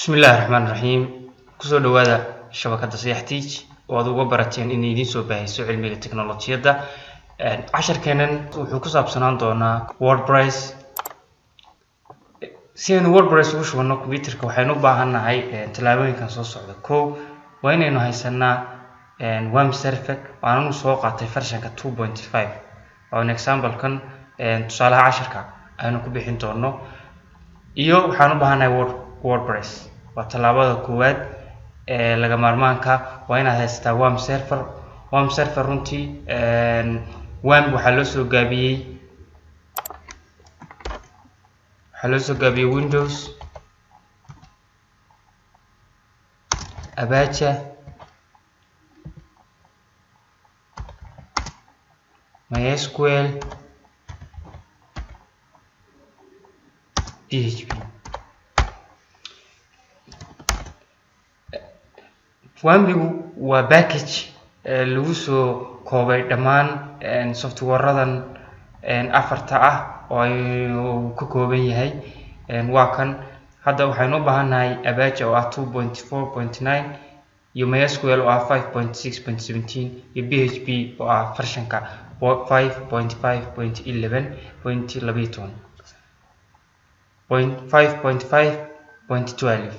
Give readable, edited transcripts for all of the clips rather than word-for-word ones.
Bismillahi raxmaani raxiim. Kusoo dhawaada shabakadda Sayax oo aad uga barateen inay idiin soo baahiso cilmiga teknolojiyadda. Casharkeenan wuxuu ku saabsanaan doonaa WordPress. Si aynu WordPress ugu shubano computerka, waxaynu u baahannahay tallaabooyinkan soo socda. Kow, waa inaynu haysanaa WAMP server. Waananu soo qaatay versionka 2.5 oo example-kan tusaalaha casharka aynu ku bixin doono, iyo waxaan u baahannahay WordPress. Waa tallaabada koowaad ee laga maarmaanka. Waa inaad haysataa WAMP server. WAMP server runtii, WAMP waxaa loo soo gaabiyey Windows, Apache, MySQL, PHP. WAMP-igu waa package lagu soo koobay dhammaan software-radan afarta ah oo uu ka kooban yahay. Waa kan. Hadda waxaynu u baahannahay Apache oo ah 2.4.9, iyo MySQL oo ah 5.6.17, iyo PHP oo ah versionka 5.5.11.12 point 5.5.12.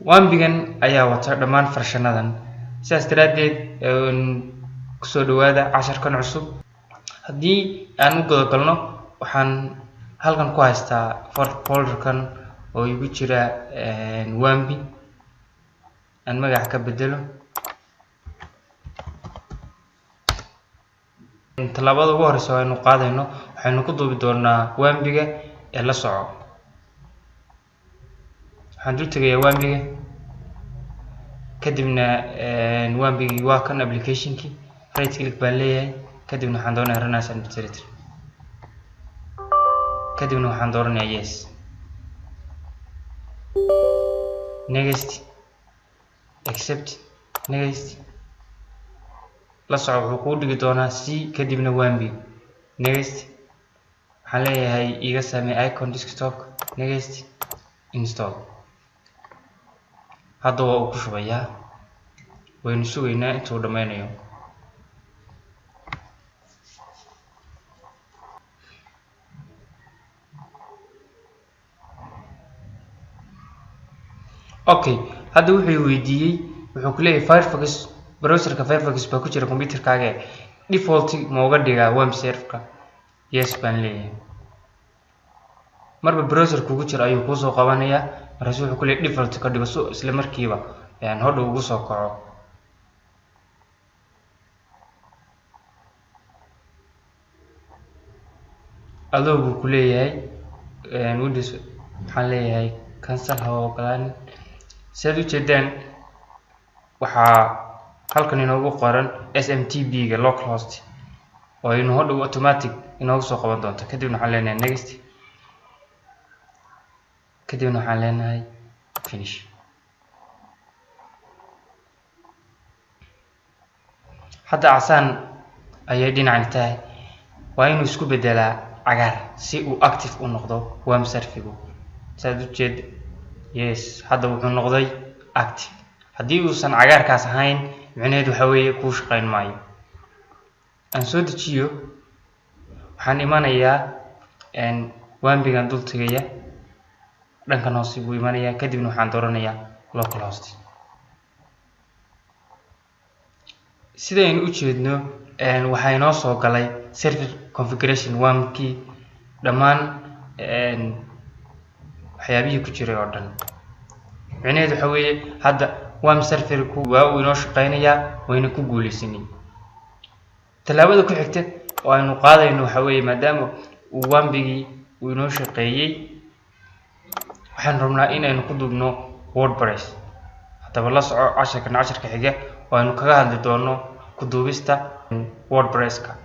WAMP-igan ayaa wata dhammaan versionadan. Sidaas daraaddeed, kusoo dhawaada casharkan cusub. Haddii aan u gudagalno, waxaan halkan ku haystaa folderkan oo igu jira WAMP. Aan magaca ka bedelo. Tallaabada ugu horeysa oo aynu qaadayno, waxaynu ku duubi doonaa WAMP-iga ee la soco. Waxaan dul tegayaa WAMP-iga, kadibna WAMP-igii waa kan, applicationkii. Right click baan leeyahay, kadibna waxaan doonayaa run as administrator, kadibna waxaan dooranayaa yes, next, accept, next. La soco, wuxuu kuu dhigi doonaa C, kadibna WAMP, next. Waxaan leeyahay iga samee icon desktop, next, install. Hadda waa uu ku shubayaa, waynu sugaynaa intuu dhammaynayo. Okay, hadda wuxuu weydiiyey, wuxuu ku leeyahay Firefox, browserka Firefox baa ku jira computerkaaga, default ma uga dhigaa WAMP serverka? Yes baan leeyahay. Marba browser kugu jira ayuu kuusoo qabanayaa, markaasu wuxuu ku leeyahay default ka dhigo, so isla markiiba hodhow ugu soo kaco. Allow buu ku leeyahay Windows. Waxaan leeyahay cancel, ha ogolaan. Sidaad ujeedaan, waxaa halkan inoogu qoran SMTP ga localhost oo aynu hodhow automatic inoogu soo qaban doonto. Kadibna waxaan leenahay next, kadibna waxaan leenahay finish. Hadda casaan ayay dhinacani tahay, waa inuu isku bedelaa cagaar si uu active u noqdo WAMP serverku. Saad ujeed, yes, hadda wuxuu noqday active. Haddii uusan cagaarkaas ahayn, micnaheedu waxa weeye kuu shaqayn maayo. Aan soo dejiyo. Waxaan imanayaa WAMP-igan, dul tegaya, dhankan hoose buu imanayaa, kadibna waxaan dooranayaa localhost. Sidaynu u jeedno, waxaa inoo soo galay server configuration, WAMP-kii, dhammaan waxyaabihii ku jiray oo dhan. Micnaheedu waxa weeye hadda WAMP serverku waa uu inoo shaqeynayaa, wayna ku guuleysanay. Tallaabada ku xigta oo aynu qaadayno waxa weeye, maadaama uu WAMP-igii uu inoo shaqeeyey, waxaan rabnaa in aynu ku duubno WordPress. Haddaba la soco casharkan, casharka xiga oo aynu kaga hadli doono ku duubista WordPresska.